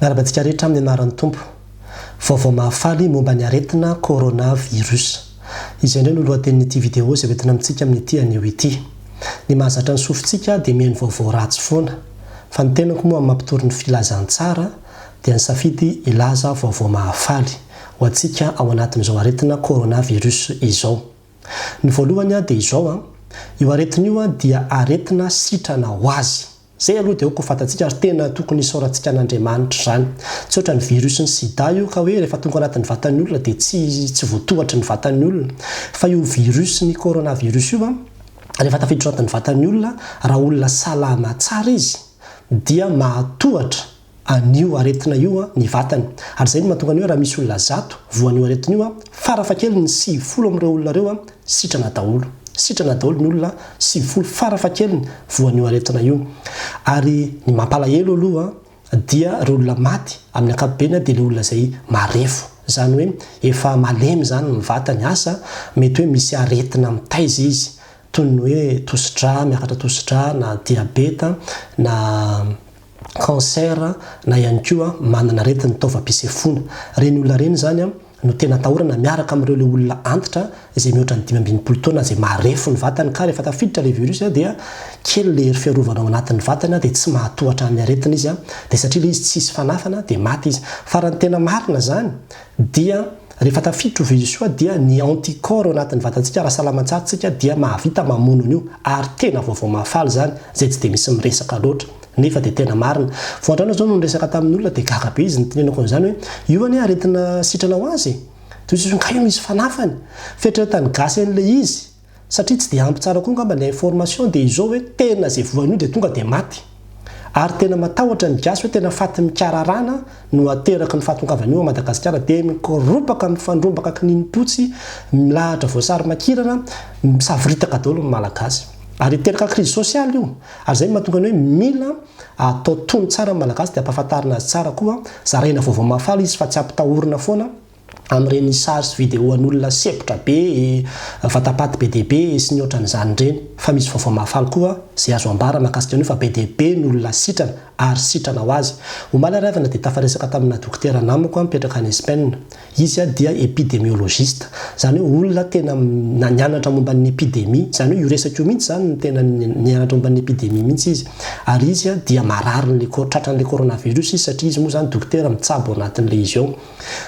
Miarahaba antsika rehetra amin'ny anaran'ny Tompo. Vaovao mahafaly momba ny aretina Corona virus. Izay indray no lohatenin'ity video izay hoentina amintsika amin'ity anio ity. Ny mahazatra ny sofintsika dia mihaino vaovao ratsy foana. Fa ny tenako moa amin'ny maha mpitory ny filazantsara dia nisafidy hilaza vaovao mahafaly ho antsika ao anatin'izao aretina Corona virus izao. Ny voalohany dia izao an, io aretina io dia aretina sitrana ho azy. Izay aloha dia aoka ho fantatsika ary tena tokony hisaorantsika an'Andriamanitra izany. Tsy ohatran'ny virus ny sida io ka hoe rehefa tonga anatin'ny vatan'ny olona dia tsy tsy voatohatry ny vatan'ny olona. Fa io virus ny coronavirus io an, rehefa tafiditra ao anatin'ny vatan'ny olona, raha olona salama tsara izy dia mahatohatra an'io aretina io ny vatany. Ary izay no mahatonga ny hoe raha misy olona zato voan'io aretina io, farafahakeliny ny 90 amin'ireo olona ireo sitrana daholo. Sitrana daholo ny olona 90 farafahakeliny voan'io aretina io. Ary ny mampalahelo aloha dia ireo olona maty amin'ny ankapobeny dia ilay olona izay marefo. Izany hoe efa malemy izany ny vatany, asa mety hoe misy aretina mitaiza izy toy ny hoe tosi-drà, miakatra tosi-drà na diabeta na cancer na ihany koa manana aretin'ny taovam-pisefoana. Ireny olona ireny izany no tena atahorana miaraka amin'ireo ilay olona antitra izay mihoatra ny 65 taona izay marefo ny vatany ka rehefa tafiditra ilay virus dia kely ilay hery fiarovana ao anatin'ny vatany dia tsy mahatohatra ny aretina izy dia satria ilay izy tsisy fanafana dia maty izy. Fa raha ny tena marina izany dia rehefa tafiditra io virus io dia ny anticorps ao anatin'ny vatantsika raha salama tsara tsika dia mahavita mamono an'io ary tena vaovao mahafaly izany izay tsy dia misy miresaka loatra nefa dia tena marina. Vao andrana zao no niresaka tamin'ny olona dia gaga be izy nitenenako an'izany hoe io anie aretina sitrana ho azy e! Dia hoy izy hoe nga io misy fanafany? Fieritreretan'ny gasy an'ilay izy Satria tsy dia ampy tsara koa angamba ilay information dia izao hoe tena izay voan'io dia tonga dia maty. Ary tena matahotra ny gasy hoe tena faty mikararana no ateraky ny fahatongavan'io ao Madagasikara dia mikoropaka mifandrombaka kininim-potsy milahatra voasary makirana misavoritaka daholo ny Malagasy. Ary hiteraka crise sociale io. Ary izay no mahatonga ny hoe mila atao tony tsara ny Malagasy dia ampahafantarina azy tsara koa, zaraina vaovao mahafaly izy fa tsy ampitahorina foana. amin'ireny sary sy vidéo an'olona sempotra be e, vatapaty be dia be e, sy ny ohatran'izany ireny. Fa misy vaovao mahafaly koa izay azo ambara mahakasika an'io fa be dia be ny olona sitrana ary sitrana ho azy. Omaly ary havana dia tafaresaka tamina dokotera namako aho mipetraka any Espaina. Izy dia épidémiologiste. Izany hoe olona tena nianatra momba ny épidémie. Izany hoe io resaka io mihitsy izany no tena nianatra momba ny épidémie mihitsy izy. Ary izy dia mararin'ilay tratran'ilay coronavirus izy satria izy moa izany dokotera mitsabo ao anatin'ilay izy ao.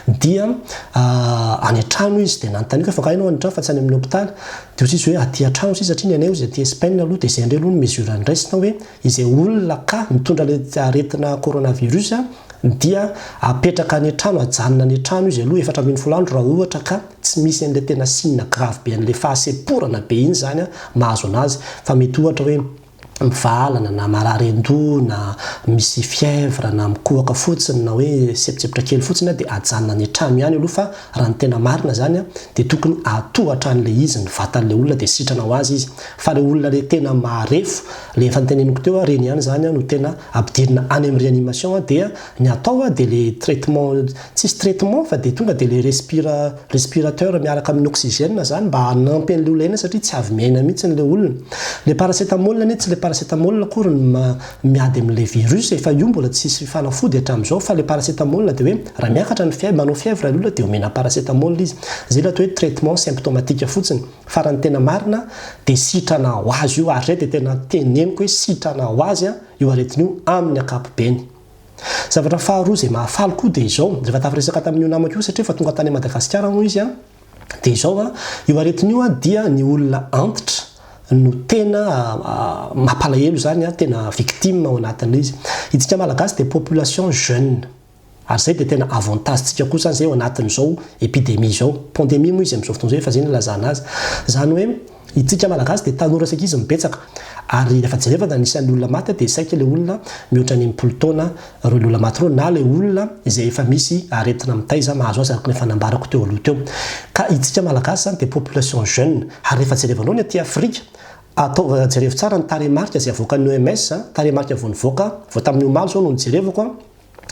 Dia any an-trano izy, dia nanontaniako hoe fa angaha ianao any an-trano fa tsy any amin'ny hopitaly? Dia hoy izy hoe aty an-trano sisa satria ny anay hozy aty Espagne aloha dia izay indray aloha no mesure noraisina hoe izay olona ka mitondra ilay aretina coronavirus dia apetraka any an-trano, ajanona any an-trano izy aloha 14 andro raha ohatra ka tsy misy an'ilay tena signe grave be an'ilay fahasemporana be iny izany mahazo an'azy fa mety ohatra hoe mivalana na marary an-doha na misy fièvre na mikohaka fotsiny na hoe sepotsepotra kely fotsiny dia ajanona any an-trano ihany aloha fa raha ny tena marina izany dia tokony atohatra an'ilay izy ny vatan'ilay olona dia sitrana ho azy izy fa ilay olona ilay tena marefo ilay efa noteneniko teo ireny ihany izany no tena ampidirina any amin'ny réanimation dia ny atao dia ilay traitement Tsisy traitement fa dia tonga dia le respira respirateur miaraka amin'ny oxygène zany mba hanampy an'le olona aina satria tsy avy miaina mihitsy le olona. Le paracétamol anie tsy le paracétamol akory no ma miady amin'le virus e fa io mbola tsisy fanafody hatramin'izao fa le paracétamol dia hoe raha miakatra ny fièvre manao fièvre le olona dia omena paracétamol izy. Zay le atao hoe traitement symptomatique fotsiny fa raha ny tena marina dia sitrana ho azy io ary zay dia tena teneniko hoe sitrana ho azy io aretina io amin'ny ankapobeny. Zavatra faharoa izay mahafaly koa dia izao, rehefa tafaresaka tamin'io namako io satria efa tonga tany Madagasikara moa izy an, dia izao an, io aretina io an dia ny olona antitra no tena mampalahelo izany an, tena victime ao anatin'ilay izy. Itsika Malagasy dia population jeune, ary izay dia tena avantage-tsika koa izany izay ao anatin'izao epidemie izao, pandemie moa izy amin'izao fotoana izao efa izay no ilazana azy. Izany hoe Itsika Malagasy dia tanora sy ankizy no betsaka ary rehefa jerevana ny isan'ny olona maty dia saika ilay olona mihoatra ny 60 taona ireo olona maty ireo na ilay olona izay efa misy aretina mitaiza mahazo azy araka ny efa nambarako teo aloha teo. Ka itsika Malagasy izany dia population jeune ary rehefa jerevanao ny aty Afrika ataovy jerevo tsara ny tarehimarika izay avoakan'ny OMS, tarehimarika vao nivoaka vao tamin'ny omaly izao no nijerevako an,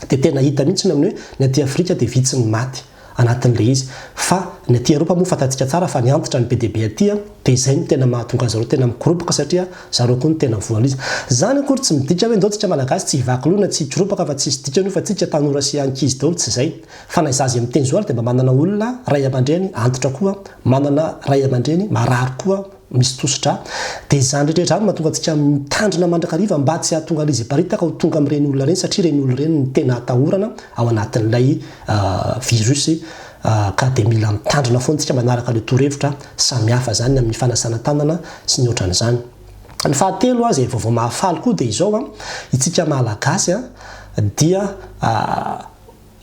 dia tena hita mihitsy ny amin'ny hoe ny aty Afrika dia vitsy ny maty. anatin'ilay izy. Fa ny aty Eropa moa fantatsika tsara fa ny antitra no be dia be aty dia izay no tena mahatonga zareo tena mikoropaka satria zareo koa no tena voan'ilay izy. Izany akory tsy midika hoe ndao tsika Malagasy tsy hivaky loha na tsy hikoropaka fa tsisy dikany io fa tsika tanora sy ankizy daholo tsy izay. Fa na izaho izay miteny izao ary dia mba manana olona ray aman-dreny antitra koa, manana ray aman-dreny marary koa, misy tosi-drà. Dia izany rehetra izany no mahatonga antsika mitandrina mandrakariva mba tsy hahatonga an'izy hiparitaka ho tonga amin'ireny olona ireny satria ireny olona ireny no tena atahorana ao anatin'ilay virus ka dia mila mitandrina foana isika manaraka ireo torohevitra samihafa izany amin'ny fanasana tanana sy ny ohatran'izany. Ny fahatelo izay vaovao mahafaly koa dia izao, itsika Malagasy dia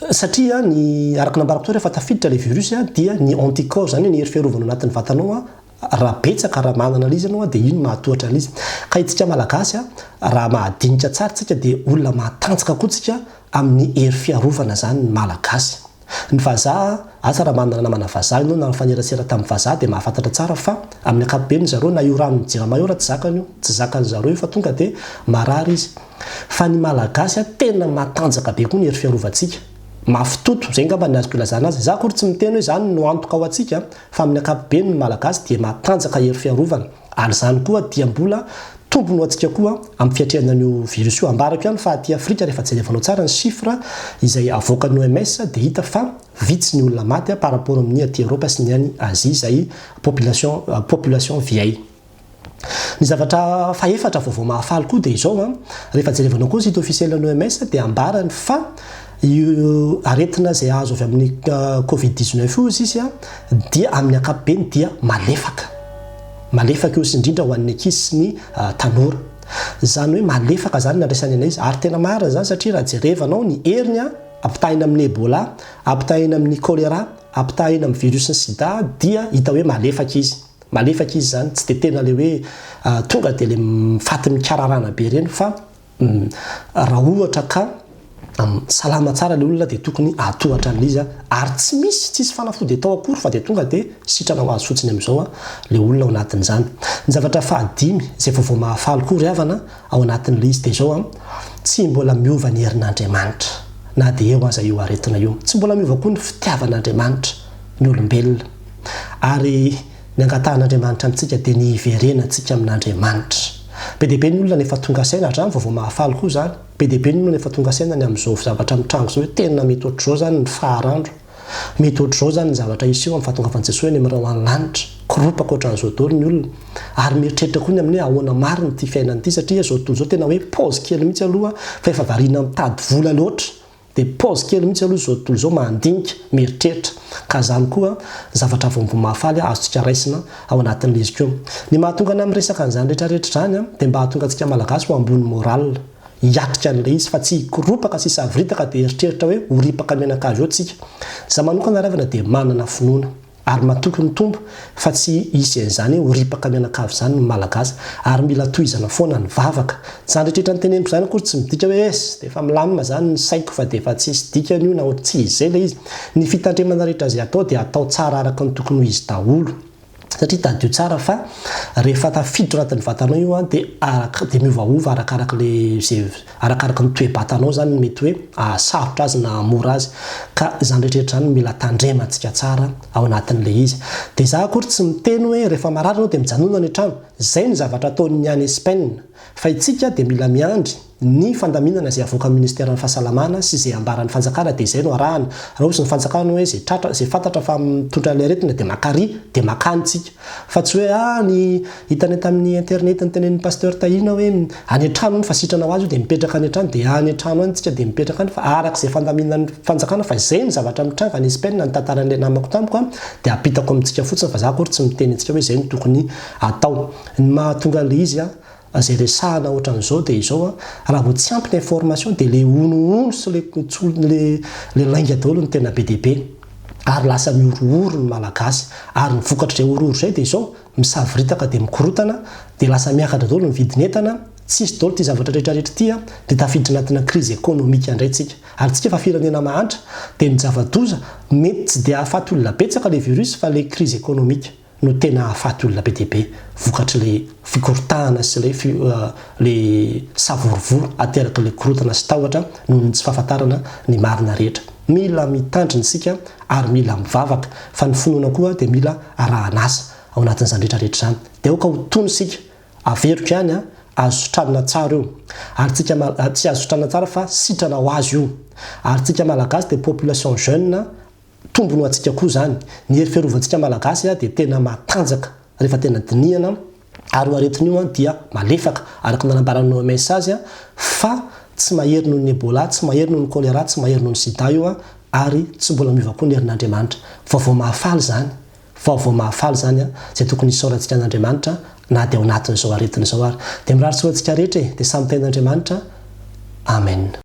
Satria ny, araka ny nambarako teo rehefa tafiditra ilay virus dia ny anticorps izany hoe ny hery fiarovana ao anatin'ny vatanao raha betsaka raha manana ilay izy ianao dia iny mahatohatra an'ilay izy. Ka itsika Malagasy raha mahadinika tsara tsika dia olona matanjaka koa tsika amin'ny hery fiarovana izany ny Malagasy. Ny vazaha, asa raha manana namana vazaha ianao na nifanerasera tamin'ny vazaha dia mahafantatra tsara fa amin'ny ankapobeny zareo na io ranon'ny jirama io raha tsy zakany io, tsy zakan'ny zareo io fa tonga dia marary izy. Fa ny Malagasy tena matanjaka be koa ny hery fiarovantsika. Mafy toto, izay angamba ny azoko ilazana azy. Izaho akory tsy miteny hoe izany no antoka ho antsika, fa amin'ny ankapobeny ny Malagasy dia matanjaka hery fiarovana. Ary izany koa dia mbola tombony ho antsika koa amin'ny fiatrehana an'io virus io. Ambarako ihany fa aty Afrika rehefa jerevanao tsara ny chiffre izay avoakan'ny OMS dia hita fa vitsy ny olona maty par rapport amin'ny aty Eropa sy ny any Asie izay population population vieille. Ny zavatra fahefatra vaovao mahafaly koa dia izao an, rehefa jerevanao koa ny site officiel ny OMS dia ambarany fa io aretina izay azo avy amin'ny covid 19 io izy izy dia amin'ny ankapobeny dia malefaka. Malefaka io indrindra ho an'ny ankizy sy ny tanora. Izany hoe malefaka izany ny andraisany an'ilay izy ary tena marina izany satria raha jerevanao ny heriny an, ampitahaina amin'ny Ebola, ampitahaina amin'ny choléra, ampitahaina amin'ny virus ny sida dia hita hoe malefaka izy. Malefaka izy izany, tsy dia tena ilay hoe tonga dia ilay faty mikararana be ireny fa raha ohatra ka salama tsara ilay olona dia tokony hahatohatra an'ilay izy ary tsy misy, tsisy fanafody atao akory fa dia tonga dia sitrana ho azy fotsiny amin'izao ilay olona ao anatin'izany. Ny zavatra fahadimy izay vaovao mahafaly koa ry havana ao anatin'ilay izy dia izao, tsy mbola miova ny herin'Andriamanitra na dia eo aza io aretina io. Tsy mbola miova koa ny fitiavan'Andriamanitra ny olombelona. Ary ny angatahan'Andriamanitra amintsika dia ny hiverenantsika amin'Andriamanitra. Be dia be ny olona no efa tonga saina, ary izany vaovao mahafaly koa izany, be dia be ny olona no efa tonga saina ny amin'izao zavatra mitranga izao hoe tena mety ohatr'izao izany ny faharandro, mety ohatr'izao izany ny zavatra hiseho amin'ny fahatongavan'i Jesoa eny amin'ny rahona lanitra, koropaka ohatran'izao daholo ny olona, ary mieritreritra koa ny amin'ny hoe ahoana marina ity fiainana ity satria izao tontolo izao tena hoe pause kely mihitsy aloha fa efa variana mitady vola loatra. Dia pause kely mihitsy aloha izao tontolo izao mandinika, mieritreritra. Ka izany koa zavatra vaovao mahafaly azontsika raisina ao anatin'ilay izy koa. Ny mahatonga anah miresaka an'izany rehetra rehetra izany dia mba hahatonga antsika Malagasy ho ambony moral hiatrika an'ilay izy fa tsy hikoropaka sy hisavoritaka dia hieritreritra hoe ho ripaka mianakavy eo tsika. Za manokana ry havana dia manana finoana. Ary matoky ny Tompo fa tsy hisy an'izany hoe ho ripaka mianakavy izany ny Malagasy ary mila tohizana foana ny vavaka. Izany rehetrarehetra noteneniko izany akory tsy midika hoe es dia efa milamina izany ny saiko fa dia efa tsisy dikany io na ohatry tsy izay ilay izy. Ny fitandremana rehetra izay atao dia atao tsara araka ny tokony ho izy daholo. Satria tadidio tsara fa rehefa tafiditra ao anatin'ny vatanao io an dia araka dia miovaova arakaraka ilay izay Arakaraka ny toe-batanao izany no mety hoe hahasarotra azy na hahamora azy. Ka izany rehetra rehetra izany no mila tandremantsika tsara ao anatin'ilay izy. Dia izaho akory tsy miteny hoe rehefa marary ianao dia mijanona any an-trano. Izay no zavatra ataon'ny any Espaina. Fa itsika dia mila miandry ny fandaminana izay avoakan'ny ministeran'ny fahasalamana sy izay ambaran'ny fanjakana dia izay no arahana. Raha hozy ny fanjakana hoe izay tratra, izay fantatra fa mitondra ilay aretina dia makary dia makany tsika. Fa tsy hoe ah ny hitanay tamin'ny internet notenenin'ny pasteur Tahina hoe any an-trano hono fa sitrana ho azy io dia mipetraka any an-trano dia any an-trano any tsika dia mipetraka any fa araka izay fandaminan'ny fanjakana fa izay ny zavatra mitranga any Espagne ny tantaran'ilay namako tamiko an dia ampitako amintsika fotsiny fa za akory tsy miteny antsika hoe izay no tokony atao. Ny mahatonga an'ilay izy an izay resahana ohatran'izao dia izao an raha vao tsy ampy ny information dia ilay honohono sy ilay ilay lainga daholo no tena be dia be. ary lasa mihorohoro ny Malagasy ary ny vokatr'izay horohoro izay dia izao, misavoritaka dia mikorotana, dia lasa miakatra daholo ny vidin'entana, tsisy daholo ity zavatra rehetra rehetra ity an, dia tafiditra anatina crise économique indray tsika. Ary tsika efa firenena mahantra, dia ny zava-doza, mety tsy dia hahafaty olona betsaka ilay virus fa ilay crise économique. no tena hahafaty olona be dia be vokatr'ilay fikoritahana sy ilay ilay savorovoro aterak'ilay korontana sy tahotra noho ny tsy fahafantarana ny marina rehetra. Mila mitandrina isika ary mila mivavaka, fa ny finoana koa dia mila arahana asa ao anatin'izany rehetra rehetra izany. Dia aoka ho tony isika. Averiko ihany an, azo sitranina tsara io. Ary tsika tsy azo sitranina tsara fa sitrana ho azy io. Ary tsika Malagasy dia population jeune, tombony ho antsika koa izany. Ny hery fiarovantsika Malagasy dia tena matanjaka rehefa tena dinihana, ary io aretina io dia malefaka araka ny nanambaran'ny OMS azy fa tsy mahery noho ny Ebola, tsy mahery noho ny choléra, tsy mahery noho ny sida io ary tsy mbola miova koa ny herin'Andriamanitra. Vaovao mahafaly izany. Vaovao mahafaly izany izay tokony hisaorantsika an'Andriamanitra na dia ao anatin'izao aretina izao ary. Dia mirary soa antsika rehetra e! Dia samy tahin'Andriamanitra. Amen.